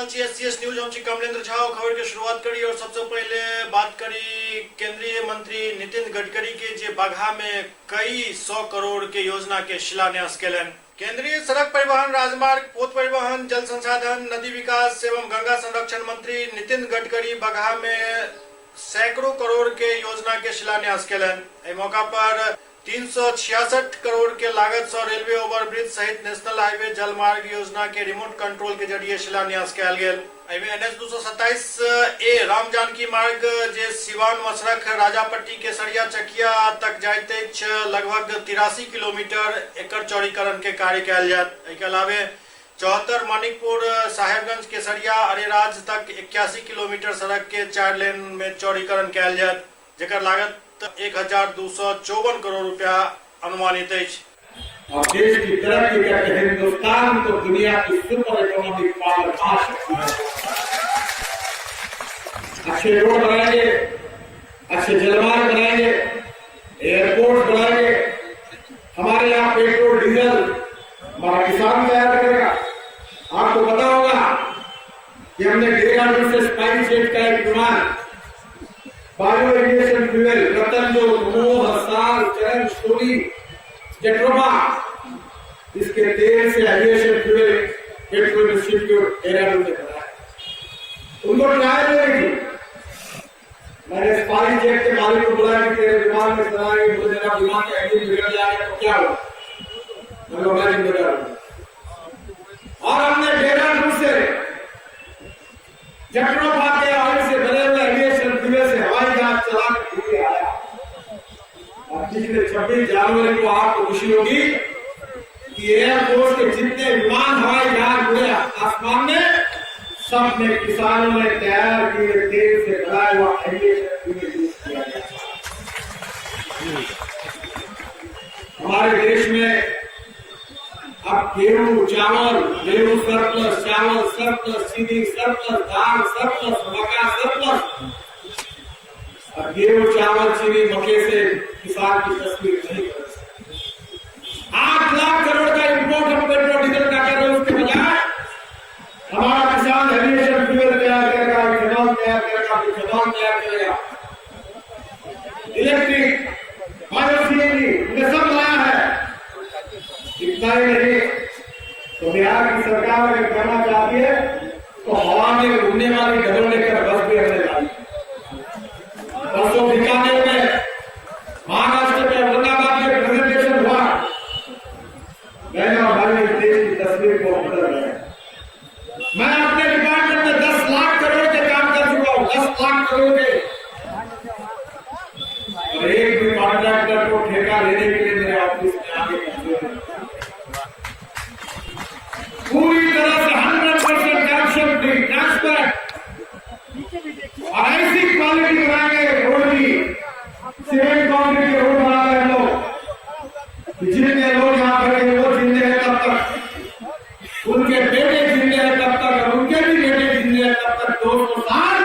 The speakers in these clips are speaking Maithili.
छी एससीएस न्यूज, हम छी कमलेंद्र झा। खबर के शुरुआत करी और सबसे पहले बात करी केंद्रीय मंत्री नितिन गडकरी के, जे बगहा में कई सौ करोड़ के योजना के शिलान्यास केलनि। केंद्रीय सड़क परिवहन, राजमार्ग, पोत परिवहन, जल संसाधन, नदी विकास एवं गंगा संरक्षण मंत्री नितिन गडकरी बगहा में सैकड़ों करोड़ के योजना के शिलान्यास केलनि। एहि मौका पर 366 करोड़ के लागत से रेलवे ओवरब्रिज सहित नेशनल हाईवे जलमार्ग योजना के रिमोट कंट्रोल के जरिए शिलान्यास कयल गेल। एहिमे एनएच 227 ए राम जानकी मार्ग जे सिवान मसरख राजापट्टी केसरिया चकिया तक जाइत अछि, लगभग 83 किलोमीटर एकर चौड़ीकरण के कार्य कयल जायत। एहिके अलावे 74 मानिकपुर साहेबगंज केसरिया अरेराज तक 81 किलोमीटर सड़क के 4 लेन में चौड़ीकरण कयल जायत, जेकर लागत 1254 करोड़ रुपया अनुमानित अछि। और देश की तरक्की करके हिंदुस्तान को दुनिया की सुपर इकोनॉमिक पावर बना सकती है। अच्छे रोड बनाएंगे, अच्छे जलमार्ग बनाएंगे, एयरपोर्ट बनाएंगे। हमारे यहाँ पेट्रोल डीजल हमारा किसान तैयार करेगा। आपको पता होगा कि हमने देहरादून से स्पाइस जेट का एक विमान बायो एविएशन फ्यूल रतनजोत, मोह, साल, चरण, सोनी, जेट्रोफा, इसके तेल से aviation fuel petrol institute Dehradun में बनाया। उनको ट्रायल लेनी थी। मैंने स्पाइस जेट के मालिक को बोला कि तेरे विमान में चलाएंगे। बोले, जरा विमान का इंजन बिगड़ जाएगा तो क्या होगा? मैंने मैं जिम्मेदार हूं। और हमने देहरादून से जेट्रोफा के ऑयल से बने हुए एविएशन फ्यूल से हवाई जहाज चला कर दिल्ली आया और पिछले 26 जनवरी को आपको खुशी होगी कि एयरफोर्स के जितने विमान, हवाई जहाज उड़े आसमान में, सब में किसानों ने तैयार किए तेल से बनाया हुआ एविएशन फ्यूल यूज किया गया। हमारे देश में अब गेहूं, चावल, गेहूं सरप्लस, चावल सरप्लस, चीनी सरप्लस, दाल सरप्लस, मक्का सरप्लस। अब गेहूं, चावल, चीनी, मक्के से किसान की तस्वीर नहीं बदल सकती। 8 लाख करोड़ का इंपोर्ट हम पेट्रोल डीजल का कर रहे हैं, उसके बजाय हमारा किसान एविएशन फ्यूल तैयार करेगा, इथेनॉल तैयार करेगा, इथेनॉल तैयार करेगा, इलेक्ट्रिक, बायो सीएनजी, हमने सब लाया है। इतना ही नहीं तो बिहार की सरकार अगर करना चाहती है तो हवा में उड़ने वाली डबल डेकर बस भी हमने लाई। परसों बीकानेर में, महाराष्ट्र के औरंगाबाद में प्रेजेंटेशन हुआ। मैंने और हमारे इस देश की तस्वीर को बदल गया। मैं अपने डिपार्टमेंट में 10 लाख करोड़ के काम कर चुका हूं, 10 लाख करोड़ के, और एक भी कॉन्ट्रैक्टर को ठेका लेने के लिए मेरे ऑफिस में आगे पहुंचे नहीं। पूरी तरह से 100% करप्शन फ्री, ट्रांसपेरेंट और ऐसी क्वालिटी बनाएंगे रोड की, सीमेंट कंक्रीट के रोड बना रहे हैं हम लोग कि जितने लोग यहाँ बैठे हैं, वो जिंदे हैं तब तक, उनके बेटे जिंदे हैं तब तक और उनके भी बेटे जिंदे हैं तब तक 200 साल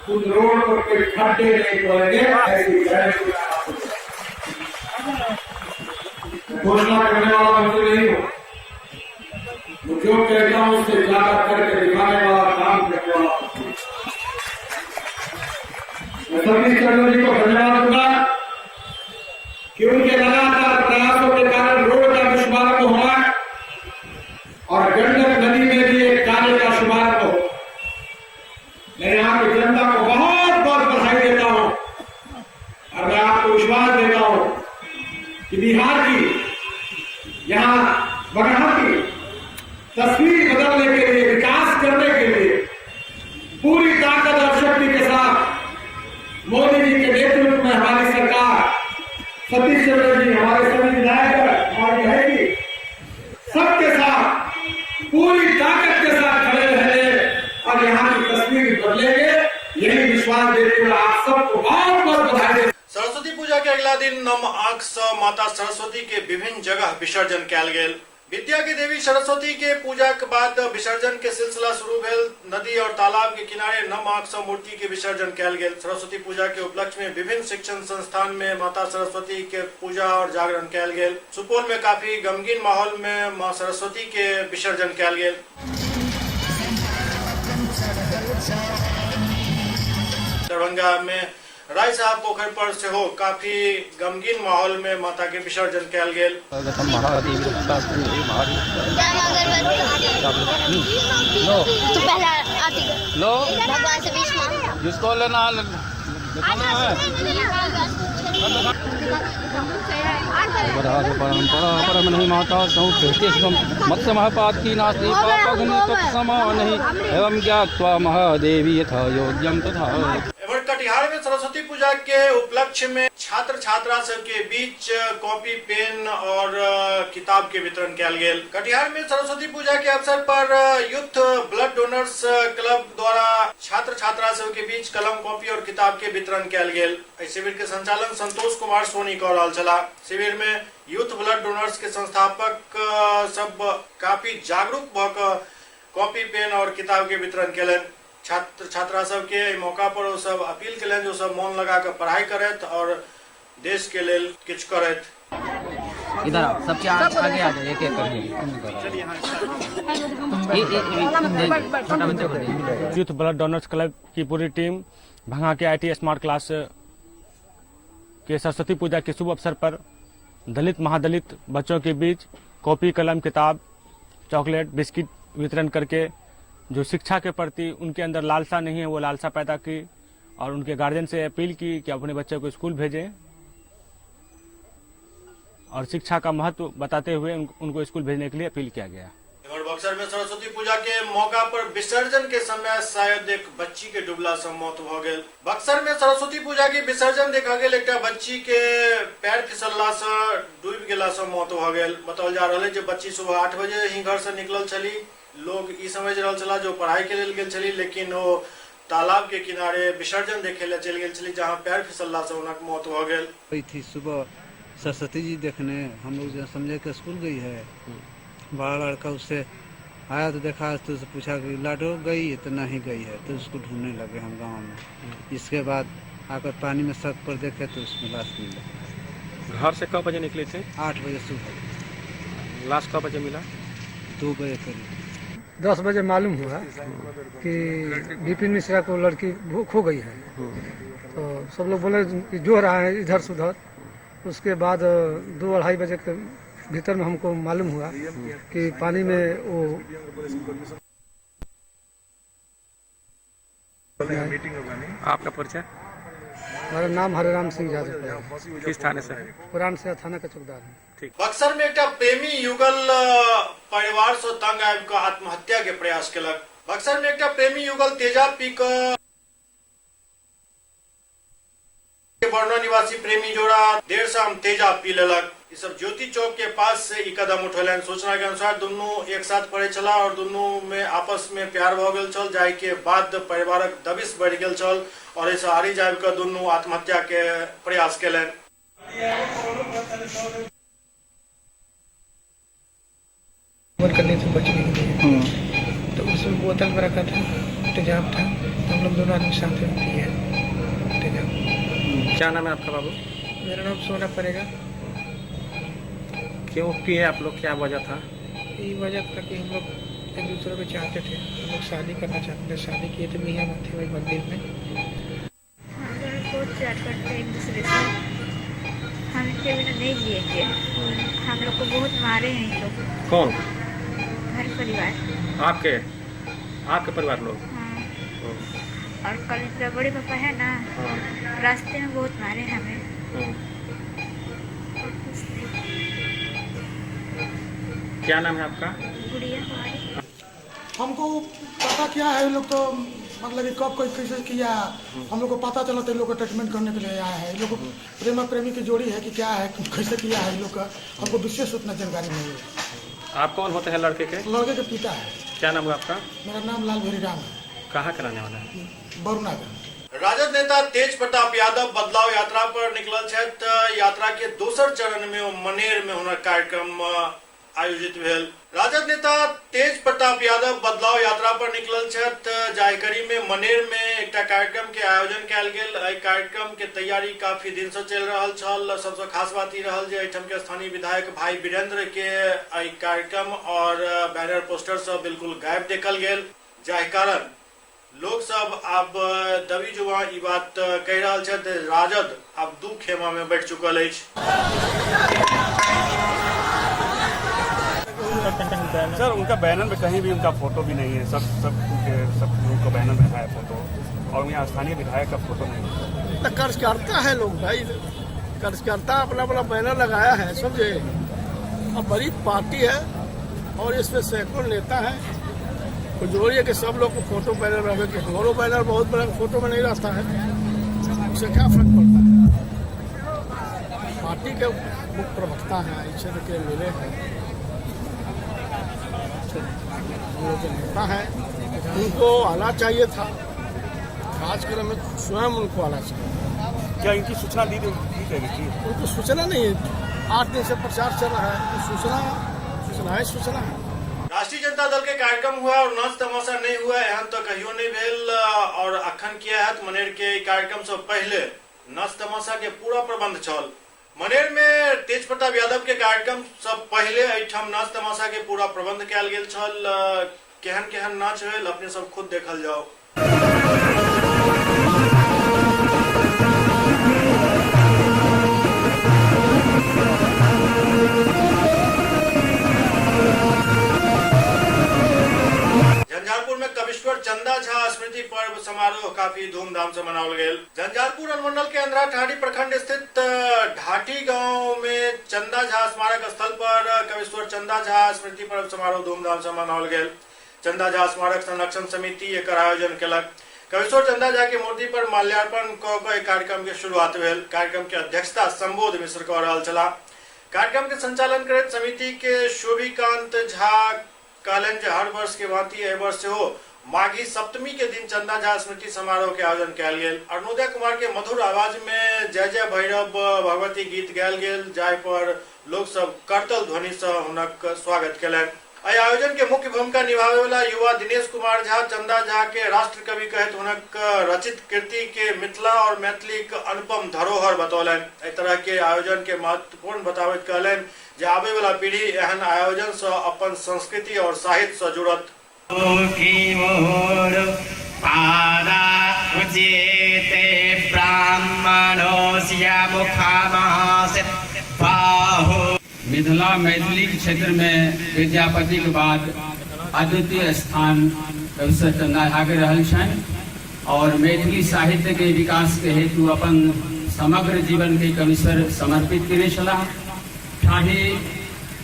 उन रोड पर कोई खड्डे नहीं पड़ेंगे, ऐसी गारंटी मैं आपको देता हूं। घोषणा करने वाला मंत्री नहीं हूं। मैं जो कहता हूं उससे ज्यादा करके दिखाने वाला, काम करने वाला मंत्री हूं। मैं सतीश चंद्र जी को धन्यवाद दूंगा कि उनके लगातार प्रयासों के कारण रोड का भी शुभारंभ हुआ और गंडक नदी में भी एक कार्य का शुभारंभ हो। मैं यहाँ की जनता को बहुत बहुत बधाई देता हूं और मैं आपको विश्वास देता हूं कि बिहार की, यहाँ बगहा की तस्वीर बदलने के लिए, विकास करने के लिए पूरी ताकत और शक्ति के साथ मोदी जी के नेतृत्व में हमारी सरकार, सतीश चंद्र जी, हमारे सभी विधायक हमारी रहेगी, सबके साथ पूरी ताकत के साथ खड़े रहेंगे और यहाँ की तस्वीर बदलेंगे। यही विश्वास देते हुए आप सबको बहुत बहुत बधाई देता। सरस्वती पूजा के अगला दिन नम आंख सँ माता सरस्वती के विभिन्न जगह विसर्जन कयल गेल। विद्या के देवी सरस्वती के पूजा के बाद विसर्जन के सिलसिला शुरू भेल। नदी और तालाब के किनारे नम आंख सँ मूर्ति के विसर्जन कयल गेल। सरस्वती पूजा के उपलक्ष्य में विभिन्न शिक्षण संस्थान में माता सरस्वती के पूजा और जागरण कयल गेल। सुपौल में काफी गमगीन माहौल में मां सरस्वती के विसर्जन कयल गेल। दरभंगा में राय साहब पोखरि पर सेहो काफी गमगीन माहौल में माता के विसर्जन कयल गेल। लो भगवान से विश मांग जिसको लेना परम नहीं माता मत्स्य महापात की नास्ति नहीं एवं ज्ञात्वा महादेवी यथा योग्यम तथा। एम्हर कटिहार में सरस्वती पूजा के उपलक्ष्य में छात्र छात्रा सब के बीच कॉपी पेन और किताब के वितरण कयल गेल। कटिहार में सरस्वती पूजा के अवसर पर यूथ ब्लड डोनर्स क्लब द्वारा छात्र छात्रा सब के बीच कलम कॉपी और किताब के वितरण कयल गेल। एहि शिविर के संचालन संतोष कुमार सोनी कऽ रहल छलाह। शिविर में यूथ ब्लड डोनर्स के संस्थापक सब काफी जागरूक भऽ कऽ कॉपी पेन और किताब के वितरण केलनि। छात्र छात्रा सबके एहि मौका पर ओ सब अपील केलनि जे ओ सब मोन लगा कऽ पढ़ाई करथि और देश के लेल किछु करथि। इधर आओ, सबके आगे आ जाओ, एक एक करके। छोटा बच्चा को दे। यूथ ब्लड डोनर्स क्लब की पूरी टीम भंगा के IT smart class के सरस्वती पूजा के शुभ अवसर पर दलित महादलित बच्चों के बीच कॉपी कलम किताब चॉकलेट बिस्किट वितरण करके जो शिक्षा के प्रति उनके अंदर लालसा नहीं है वो लालसा पैदा की और उनके गार्जियन से अपील की कि अपने बच्चे को स्कूल भेजें और शिक्षा का महत्व बताते हुए उनको स्कूल भेजने के लिए अपील किया गया। एम्हर बक्सर में सरस्वती पूजा के मौका पर विसर्जन के समय शायद एक बच्ची के डूबला से मौत भ गेल। बक्सर में सरस्वती पूजा के विसर्जन देखा गेल एकटा बच्ची के पैर फिसलला से डूबि गेला से मौत भ गेल। बताओल जा रहल है जे बच्ची सुबह 8 बजे ही घर से निकलल छली। लोग ई समझ रहल छला जो पढ़ाई के लेल गेल छली, लेकिन ओ तालाब के किनारे विसर्जन देखे ले चलि गेल छली, जहां पैर फिसलला से हुनक मौत भ गेल। गई थी सुबह सरस्वती जी देखने, हम लोग जो समझे कि स्कूल गई है। बड़ा लड़का उससे आया तो देखा तो उससे पूछा कि लाडो गई है तो नहीं गई है, तो उसको ढूंढने लगे हम गांव में। इसके बाद आकर पानी में सड़क पर देखे तो उसमें लाश मिला। घर से कब बजे निकले थे? 8 बजे सुबह। लाश कब बजे मिला? 2 बजे करीब। 10 बजे मालूम हुआ कि विपिन मिश्रा को लड़की खो गई है, तो सब लोग बोले कि जो रहा है इधर से उधर। उसके बाद 2-2:30 बजे के भीतर में हमको मालूम हुआ कि पानी में वो। आपका परिचय? हमारा नाम हरेराम सिंह यादव है। किस थाने से? पुरान से थाना का चौकीदार है। ठीक। बक्सर में एकटा प्रेमी युगल परिवार से तंग आबि कऽ आत्महत्या के प्रयास केलक। बक्सर में एकटा प्रेमी युगल तेजाब पी कऽ बरना निवासी प्रेमी जोड़ा देर शाम तेजाब पी लेलक। ई सब ज्योति चौक के पास से ई कदम उठेलनि। सूचना के अनुसार दुनू एक साथ पढ़े छलाह और दुनू में आपस में प्यार भऽ गेल छल, जाहि के बाद परिवारक दबिश बढ़ि गेल छल और एहिसँ आरी जाबि कऽ दुनू आत्महत्या के प्रयास केलनि। करने से बचने के लिए तो उसमें बोतल में रखा था, तेजाब था, तो हम लोग दोनों आदमी साथ में पिए तेजाब। क्या नाम है आपका बाबू? मेरा नाम सोना पड़ेगा। क्यों पिए आप लोग, क्या वजह था? ये वजह था कि हम लोग एक दूसरे को चाहते थे, हम लोग शादी करना चाहते थे, शादी किए थे मियाँ थे वही मंदिर में। हम दोनों बहुत प्यार करते हैं एक दूसरे से, हम इनके बिना नहीं जिएंगे। हम लोग को बहुत मारे हैं ये लोग। कौन? घर परिवार। आपके आपके परिवार लोग? हाँ, और कल जो बड़े पापा है ना, हाँ। रास्ते में बहुत मारे हमें। और कुछ नहीं। क्या नाम है आपका? गुड़िया कुमारी। हमको पता क्या है, लोग तो मतलब कि कब कोई कैसे किया हम लोग को पता चला तो लोग को ट्रीटमेंट करने के लिए आया है। लोग प्रेमा प्रेमी की जोड़ी है कि क्या है, कैसे किया है लोग का हमको विशेष उतना जानकारी नहीं है। आप कौन होते हैं लड़के के? लड़के के पिता है। क्या नाम हुआ आपका? मेरा नाम लाल भेरी राम है। कहाँ के रहने वाला है? बरुणा का। राजद नेता तेज प्रताप यादव बदलाव यात्रा पर निकलल छथि। यात्रा के दोसर चरण में ओ मनेर में हुनक कार्यक्रम आयोजित भेल। राजद नेता तेज प्रताप यादव बदलाव यात्रा पर निकलल छथि। जाहि कड़ी में मनेर में एकटा कार्यक्रम के आयोजन कयल गेल। एहि कार्यक्रम के तैयारी काफी दिन से चलि रहल छल। सबसे खास बात ई रहल जे एहिठाम के स्थानीय विधायक भाई वीरेंद्र के एहि कार्यक्रम और बैनर पोस्टर से बिल्कुल गायब देखल गेल, जाहि कारण लोक सब आब दबी जुबा ई बात कहि रहल छथि, राजद आब दू खेमा में बैठ चुकल अछि। सर उनका बैनर में कहीं भी उनका फोटो भी नहीं है, सब सब सब उनका बैनर में है फोटो और यहाँ स्थानीय विधायक का फोटो नहीं है। तो कर्जकर्ता है लोग भाई, कर्जकर्ता अपना अपना बैनर लगाया है, समझे। अब बड़ी पार्टी है और इसमें सैकड़ों नेता हैं, तो जरूरी है कि सब लोग को फोटो बैनर रहे कि हमारो बैनर बहुत बड़ा फोटो में नहीं रहता है, उससे क्या फर्क पड़ता है। पार्टी के मुख्य प्रवक्ता हैं, इस क्षेत्र के मिले हैं, हम लोग के नेता हैं, उनको आना चाहिए था, खासकर हमें स्वयं उनको आना चाहिए। क्या इनकी सूचना दी गई थी? उनको सूचना नहीं है, 8 दिन से प्रचार चल रहा है, सूचना सूचना है, सूचना है। राष्ट्रीय जनता दल के कार्यक्रम हुआ और नाच तमाशा नहीं हुआ एहन तो कहियो नहीं भेल। और अखन किया है मनेर के कार्यक्रम से पहले नाच तमाशा के पूरा प्रबंध छल। मनेर में तेज प्रताप यादव के कार्यक्रम से पहले एहिठाम नाच तमाशा के पूरा प्रबंध कयल गेल छल। केहन केहन नाच भेल अपने सब खुद देखल जाओ। झंझारपुर में कविश्वर चंदा झा स्मृति पर्व समारोह काफी धूमधाम से मनावल गेल। झंझारपुर अनुमंडल के अंधरा ठाड़ी प्रखंड स्थित ढाटी गांव में चंदा झा स्मारक स्थल पर कविश्वर चंदा झा स्मृति पर्व समारोह धूमधाम से मनावल गेल। चंदा झा स्मारक संरक्षण समिति एकर आयोजन केलक। कविश्वर चंदा झा के मूर्ति पर माल्यार्पण क के कार्यक्रम के शुरुआत भेल। कार्यक्रम के अध्यक्षता संबोध मिश्र क रहल छलाह। कार्यक्रम के संचालन करैत समिति के शोभिकांत झा कहलनि जे हर वर्ष के भांति एहि वर्ष सेहो माघी सप्तमी के दिन चंदा झा स्मृति समारोह के आयोजन कयल गेल। अरुणोदय कुमार के मधुर आवाज में जय जय भैरव भगवती गीत गायल गेल, जाहि पर लोक सब करतल ध्वनि से हुनक स्वागत केलनि। एहि आयोजन के मुख्य भूमिका निभावे वाला युवा दिनेश कुमार झा चंदा झा के राष्ट्र कवि कहैत हुनक रचित कृति के मिथिला और मैथिली के अनुपम धरोहर बतौलनि। एहि तरह के आयोजन के महत्वपूर्ण बताबैत कहलनि जे आबे वाला पीढ़ी एहन आयोजन से अपन संस्कृति और साहित्य से जुड़त। मिथिला मैथिली क्षेत्र में विद्यापति के बाद अद्वितीय स्थान कविश्वर चंदा झा के रहल छनि और मैथिली साहित्य के विकास के हेतु अपन समग्र जीवन के कविश्वर समर्पित केने छलाह। ठाही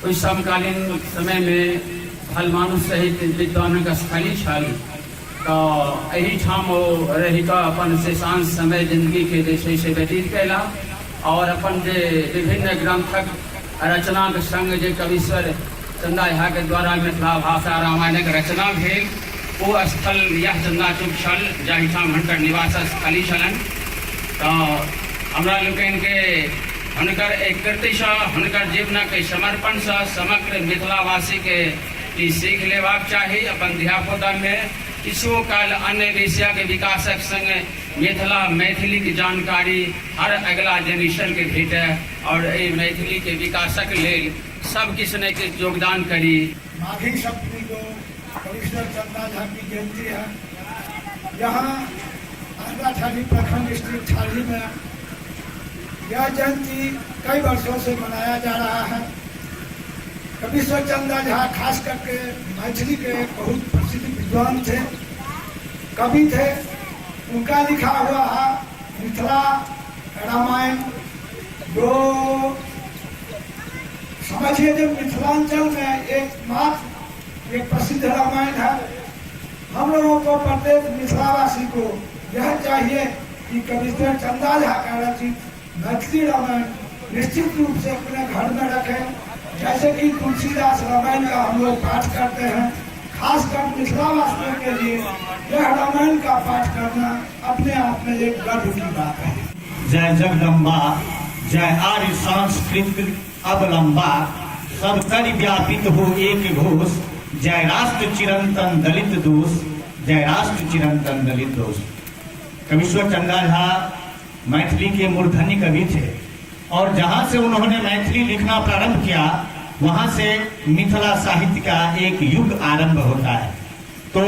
ओहि समकालीन समय में भलमानुष सहित विद्वानक स्थली छल, तऽ एहिठाम ओ रहि कऽ अपन शेषांश समय जिंदगी के जे छै से व्यतीत कयला और अपन जे विभिन्न ग्रंथक रचनाक संग जे कविश्वर चंदा झा के द्वारा मिथिला भाषा रामायणक रचना भेल ओ स्थल यह चंदा चौक छल जाहिठाम हुनकर निवास स्थली छलनि। तऽ हमरा लोकनिके हुनकर एक कृतिसँ हुनकर जीवनक समर्पणसँ समग्र मिथिलावासीके ई सीख लेबाक चाही। अपन धियापुतामे किछुओ काल अन्य विषयक विकासक संग मिथिला मैथिलीक जानकारी हर अगिला जेनरेशनके भेटय और एहि मैथिलीके विकासक लेल सब किछु ने किछु योगदान करी। माघी सप्तमी को कविश्वर चंदा झा की जयंती है। यहाँ अंधराठाढ़ी प्रखंड स्थित ठाढ़ी में यह जयंती कई वर्षों से मनाया जा रहा है। कविश्वर चंदा झा खास करके मैथिली के बहुत प्रसिद्ध विद्वान थे, कवि थे। उनका लिखा हुआ है मिथिला रामायण, जो समझिए जो मिथिलांचल में एकमात्र एक प्रसिद्ध रामायण है। हम लोगों को, प्रत्येक मिथिलावासी को यह चाहिए कि कविश्वर चंदा झा का रचित मैथिली रामायण निश्चित रूप से अपने घर में रखें। जैसे कि तुलसीदास रामायण का हम लोग पाठ करते हैं, खासकर मिथिलावासियों के लिए यह रामायण का पाठ करना अपने आप में एक गर्व की बात है। जय जगदम्बा, जय आर्य सांस्कृतिक अवलंबा, सब कर व्यापित हो एक घोष, जय राष्ट्र चिरंतन दलित दोष, जय राष्ट्र चिरंतन दलित दोष। कविश्वर चंदा झा मैथिली के मूर्धन्य कवि थे और जहां से उन्होंने मैथिली लिखना प्रारंभ किया वहां से मिथिला साहित्य का एक युग आरंभ होता है। तो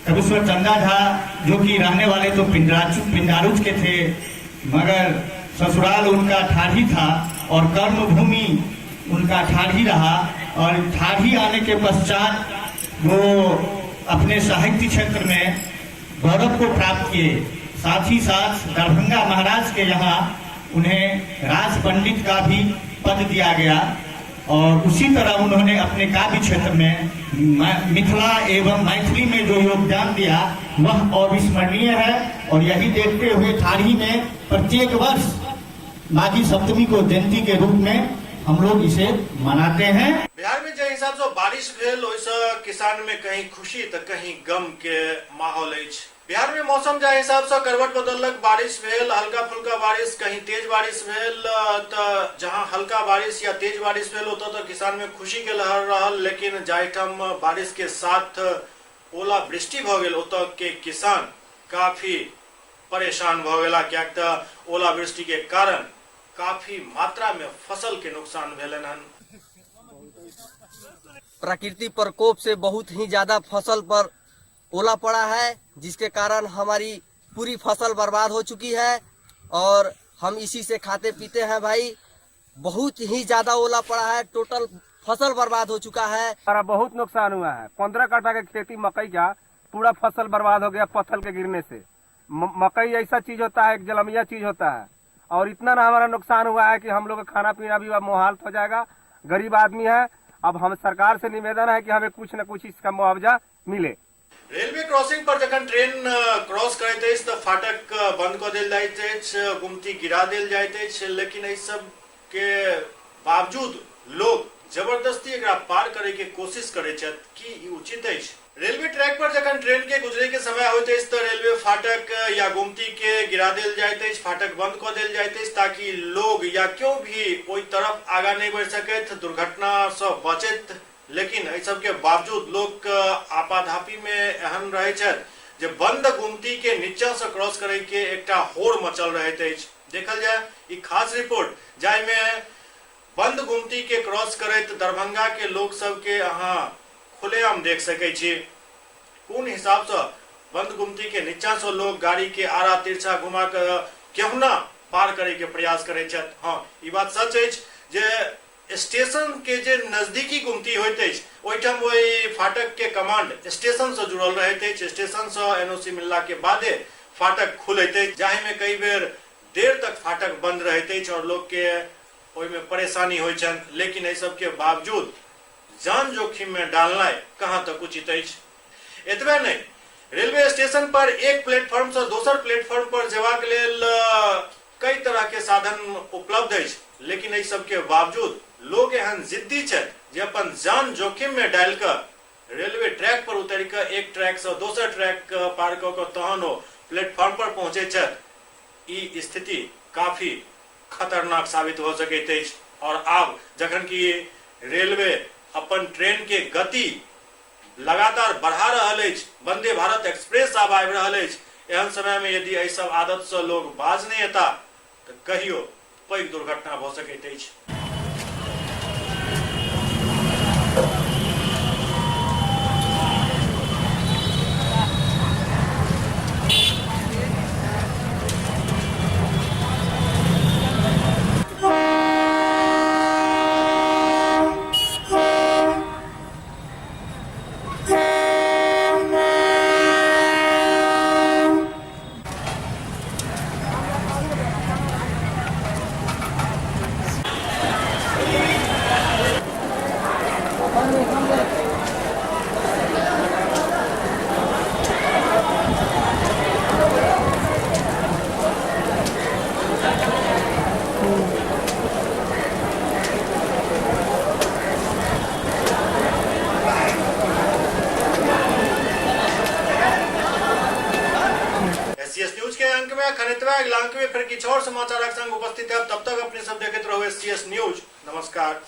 कविश्वर चंदा झा जो कि रहने वाले तो पिंडारूच के थे, मगर ससुराल उनका ठाढ़ी था और कर्मभूमि उनका ठाढ़ी रहा। और ठाढ़ी आने के पश्चात वो अपने साहित्य क्षेत्र में गौरव को प्राप्त किए। साथ ही साथ दरभंगा महाराज के यहाँ उन्हें राज पंडित का भी पद दिया गया और उसी तरह उन्होंने अपने काव्य क्षेत्र में मिथिला एवं मैथिली में जो योगदान दिया वह अविस्मरणीय है। और यही देखते हुए ठाढ़ी में प्रत्येक वर्ष माघी सप्तमी को जयंती के रूप में हम लोग इसे मनाते हैं। बिहार में जे हिसाब से बारिश भेल ओहिसँ किसान में कहीं खुशी तऽ कहीं गम के माहौल अछि। बिहार में मौसम जाहि हिसाब से करवट बदललक, बारिश भेल, हल्का फुल्का बारिश, कहीं तेज बारिश भेल, तऽ जहां हल्का बारिश या तेज बारिश भेल ओतऽ तऽ किसान में खुशी के लहर रहल, लेकिन जाहिठाम बारिश के साथ ओलावृष्टि भऽ गेल ओतऽ के किसान काफी परेशान भऽ गेला, कियाक तऽ ओलावृष्टि के कारण काफी मात्रा में फसल के नुकसान भेलनि हन। प्रकृति प्रकोप से बहुत ही ज्यादा फसल पर ओला पड़ा है, जिसके कारण हमारी पूरी फसल बर्बाद हो चुकी है और हम इसी से खाते पीते हैं भाई। बहुत ही ज्यादा ओला पड़ा है, टोटल फसल बर्बाद हो चुका है। हमारा बहुत नुकसान हुआ है। 15 कट्ठा के खेती मकई का पूरा फसल बर्बाद हो गया पत्थर के गिरने से। मकई ऐसा चीज होता है, एक जलमिया चीज होता है और इतना ना हमारा नुकसान हुआ है कि हम लोग का खाना पीना भी अब मुहाल हो जाएगा। गरीब आदमी है। अब हम सरकार से निवेदन है कि हमें कुछ न कुछ इसका मुआवजा मिले। रेलवे क्रॉसिंग पर जखन ट्रेन क्रॉस करैत अछि तऽ फाटक बंद कऽ देल जाइत अछि, गुमती गिरा देल जाइत अछि, लेकिन एहि सब के बावजूद लोग जबरदस्ती एकरा पार करे के कोशिश करैत छथि। की ई उचित अछि? रेलवे ट्रैक पर जखन ट्रेन के गुजरे के समय होइत अछि तऽ रेलवे फाटक या गुमती के गिरा देल जाइत अछि, फाटक बंद कऽ देल जाइत अछि ताकि लोग या क्यों भी ओहि तरफ आगा नहि बढ़ि सकथि, दुर्घटना सँ बचैत। लेकिन एहि सबके बावजूद लोक आपाधापी में एहन रहै छथि जे बंद गुमती के नीचा से क्रॉस करे के एकटा होड़ मचल रहैत अछि। देखल जाय ई खास रिपोर्ट जाहिमे बंद गुमती के क्रॉस करैत दरभंगा के लोक सबके अहाँ खुलेआम देख सकै छी। कोन हिसाब से बंद गुमती के नीचा से लोग गाड़ी के आड़ा तिरछा घुमा के केहुना पार करे के प्रयास करे छथि। हाँ, ई बात सच अछि जे स्टेशन के जे नजदीकी गुमती होइत अछि ओहिठाम ओहि फाटक के कमांड स्टेशन से जुड़ल रहैत अछि। स्टेशन से एनओसी मिलला के बादे फाटक खुलैत अछि, जाहि में कई बेर देर तक फाटक बंद रहैत अछि और लोग के ओहिमे परेशानी होइ छनि। लेकिन एहि सबके बावजूद जान जोखिम में डालनाइ कहाँ तक उचित अछि? एतबे नहि, रेलवे स्टेशन पर एक प्लेटफॉर्म से दोसर प्लेटफॉर्म पर जेबाक लेल कई तरह के साधन उपलब्ध अछि, लेकिन एहि सबके बावजूद लोग एहन जिद्दी छथि जे अपन जान जोखिम में डालि कऽ रेलवे ट्रैक पर उतरि कऽ एक ट्रैक से दोसर ट्रैक पार कऽ कऽ तहन ओ प्लेटफॉर्म पर पहुँचै छथि। ई स्थिति काफी खतरनाक साबित भऽ सकैत अछि और आब जखन कि रेलवे अपन ट्रेन के गति लगातार बढ़ा रहल अछि, वंदे भारत एक्सप्रेस आब आबि रहल अछि, एहन समय में यदि एहि सब आदत सँ लोग बाज नहि एता तऽ कहियो पैघ दुर्घटना भऽ सकैत अछि। एससीएस न्यूज के अंक में अखन एतबे। अगिला अंक में फिर किछु और समाचारक संग उपस्थित है। तब तक अपने सब देखैत रहू एससीएस न्यूज। नमस्कार।